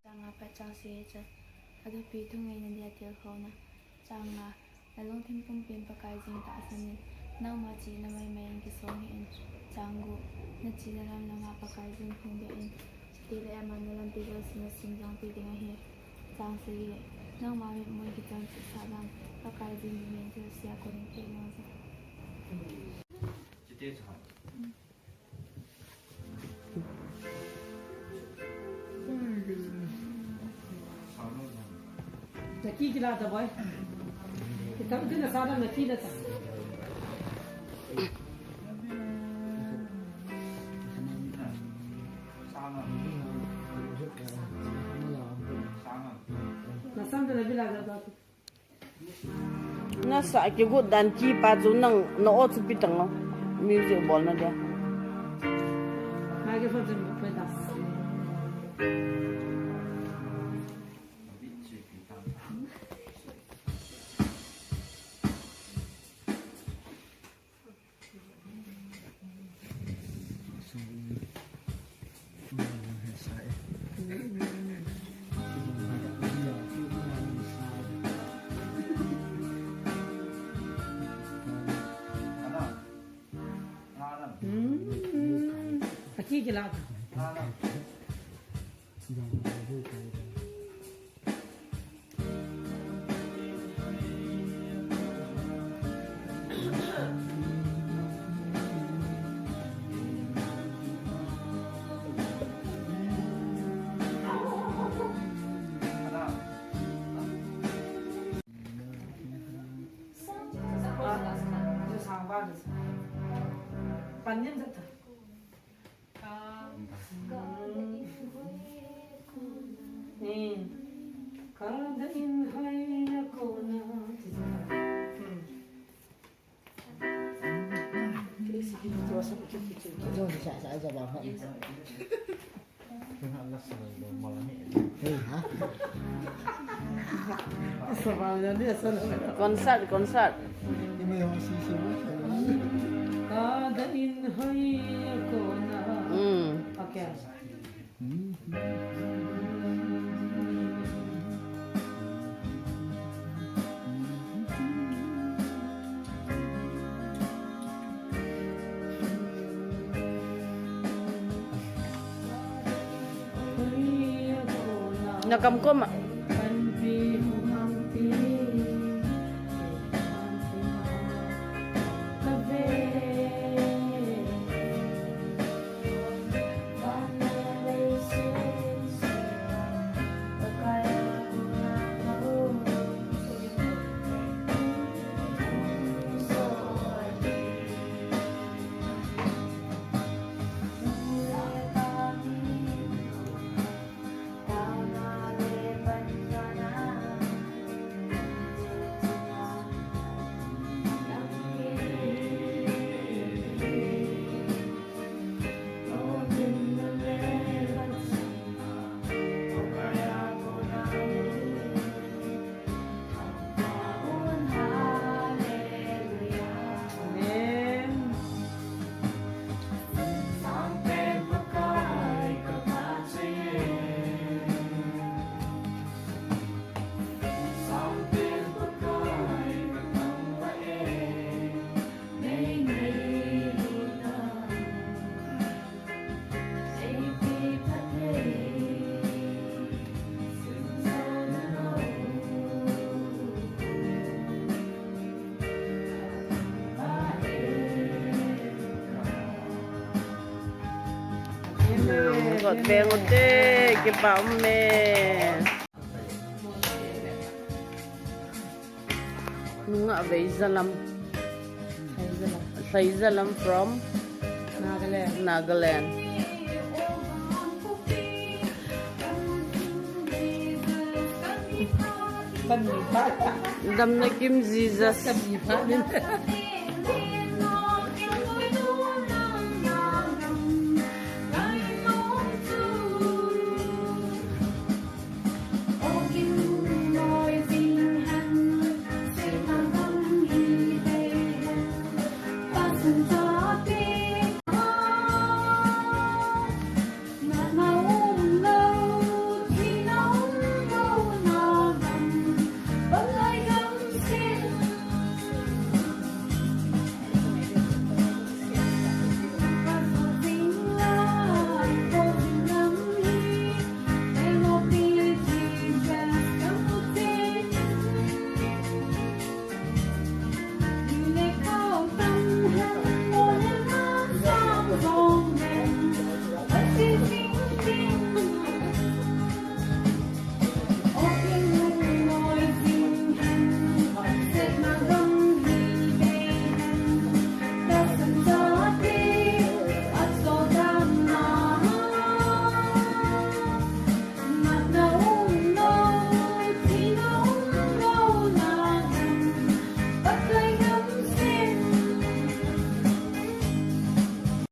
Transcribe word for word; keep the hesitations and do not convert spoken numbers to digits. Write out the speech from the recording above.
Chang a pat chang sagi chu, athupi thungeina dia tilkhouna. Chang nga, nalungthim pumpin Pakai jeng tahsan in, nangma chihna maimai in kisong hih in. Chang gup, nachihna lamlanga Pakai jeng phungbeh in. Chutile aman nalampi jouse nasim jangpeh ding ahi. Chang sagi, nangma mitmun kichonset sah dan, Pakai jeng dingin thilse a kon in peh jing in. Naki kila ta boy. Kita kena sadar naki na ta. Nasam ta nabi la ta. Nasa kigot dan kipa chu nang na o chu pitang lo. Music bolna dia. Microphone chu peta. Hmm. Aki kila. Concert, concert. Mm. Okay. Na kam koma. Veng ute, kipa um e. Nunga Veizalam. Veizalam. Veizalam from Nagaland. Nagaland. Damna kim Jesus.